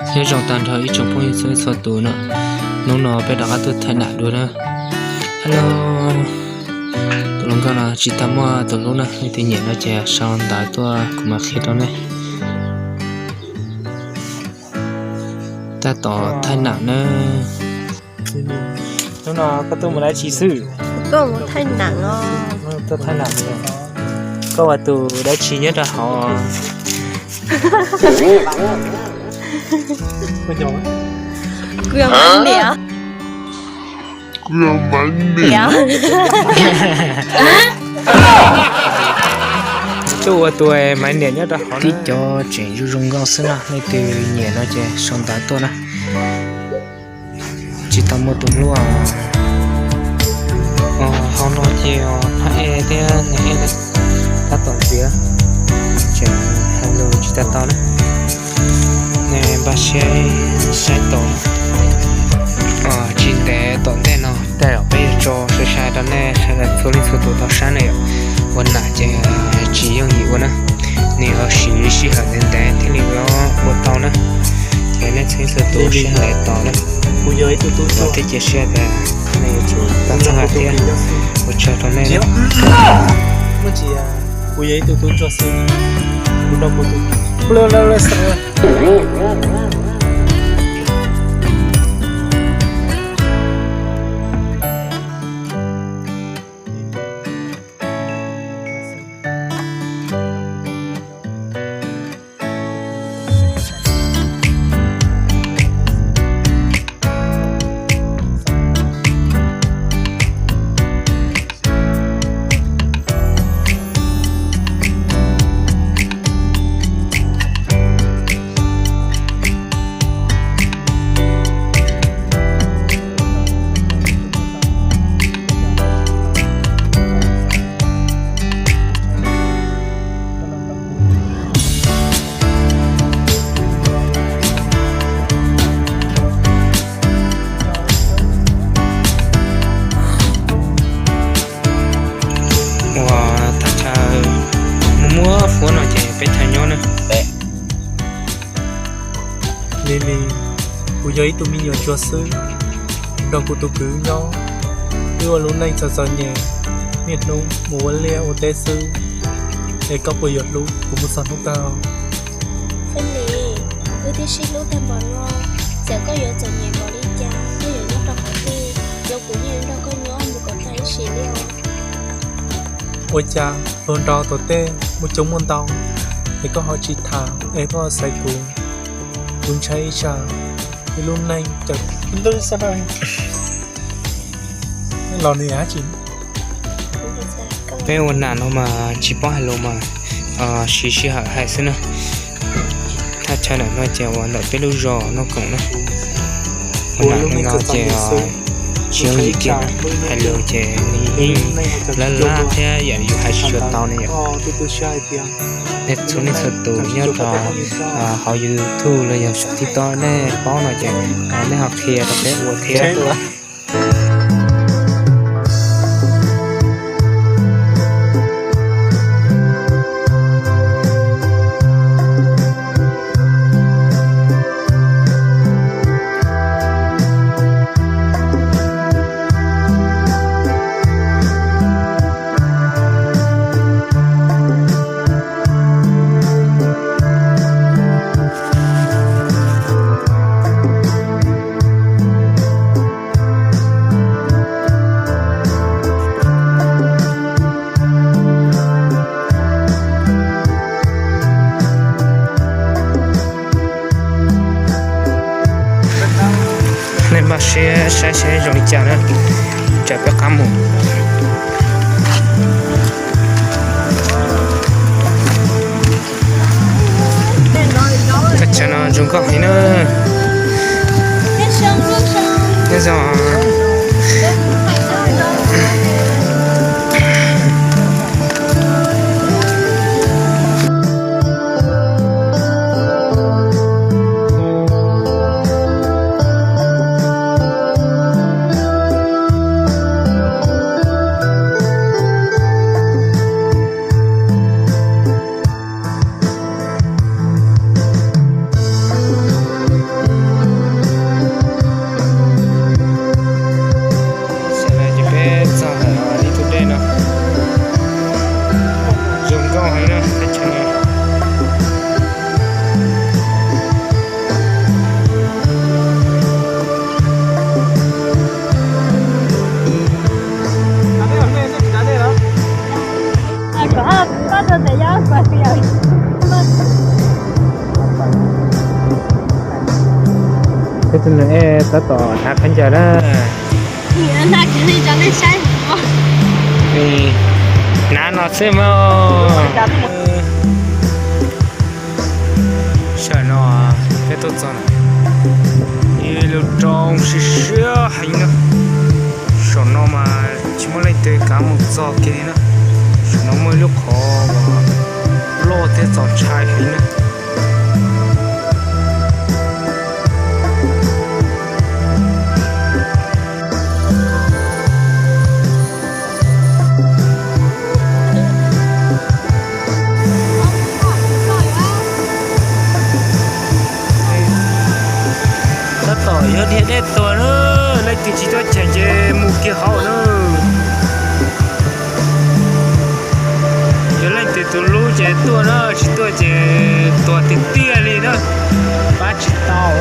Nyob zoo tag nrho ib tsoom phooj ywg txhua leej txhua tus na, hnub no peb rov qab tuaj thaij nam dua na. Hello, tus hluas nkauj no tsis tau muaj tus hlub na, leej twg nyiam no ces sau ntawv tuaj kuv mam qhia rau nej. Tab tom thaij nam na. Hnub no koj tuaj mus dab tsi xwb? Koj mus thaij nam os. Tuaj thaij nam. Koj ua tus dab tsi nyob rau hauv? Kuv yog Maiv Niam. Kuv yog Maiv Niam. Tuaj ua tus Maiv Niam nyob rau hauv. Tib co tseem zoo zoo nkauj xwb na, leej twg nyiam no ces sau ntawv tuaj na. Tsis tau muaj tus hlub. Hauv no ces phab ej thiab niam ej tab tom ntxias, tseem hais lus tsis tau tau na. Nej npaj siab saib tau. Tsis ntev tom ntej no tej zaum peb yuav tso sai sai rau nej sawv daws txhua leej txhua tus tau saib na yom. Ua nam ces tsis yooj yim ua na, nws yuav siv sij hawm ntev ntev thiaj li ua tau na. Ces nej txhua leej txhua tus sib ntaus tos na. Kuv yog ib tug tub rog, thiab cia siab tias nej yuav tsum tau txhawb nqa thiab. Ua tsaug rau nej. Kuv yog ib tug tub rog xwb, kuv nrog kuv tus Ua thaj chaw muaj muaj huab no ces peb chaw nyob na. Lili, kuv yog ib tug me nyuam ntsuag xwb, nrog kuv tus kwv nyob, wb ua lub neej txom txom nyem, niaj hnub mus ua liaj ua teb xwb, es koj puas yuav hlub kuv mus txog hnub kawg? Feli, wb twb sib hlub tag npaum no, txawm koj yuav txom nyem npaum li cas, koj yuav nyob rau qhov twg los kuv yeej yuav nrog koj nyob mus kom tag ib sim li os. Ua cas hluas nraug tom tej muaj coob muaj ntau, es koj ho tsis tham es koj xaiv kuv? Kuv ntshai ib tsam wb lub neej cawm los nws yam dab tsi. Peb ua nam no mas tsis paub hais lus mas siv sij hawm hais xwb na. Thaj chaw ntawm no ces uas ntawm peb lub zos Naj Koom na. Ua nam no ces tsis yooj yim kiag, hais lus ces nws yeej laj laj thiab yam yus hais tsis tshua tau ne yom. Nej txhua leej txhua tus nyob rau hauv YouTube los yog saum TikTok nej paub no ces nej ho qhia rau peb ua thiab. Nej npaj siab saib seb zoo li cas na, tsam peb qab mus. Teb chaws no zoo nkauj heev na. Nyob zoo. Peb tug nus ej tab tom hnav khaub ncaws na. Hnav no xwb mas. Sawm no peb tuaj txog na, ib lub roob siab siab heev na. Saum no mas tsis muaj leej twg kav mus txog kiag li na. Saum no muaj ib lub qhov loj thiab txaus ntshai heev na. Tab tom yog dhia dej tuag na, leej twg tsis tuaj cheem ces mus kiag hauv na. Yog leej twg tus hlub ces tuaj na, tsis tuaj ces tuag tiag tiag li na, pab tsis tau.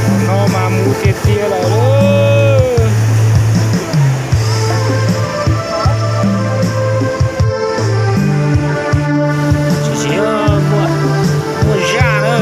Thaum no mas mus tiag tiag lawm. Tsis muaj, muaj zaj na.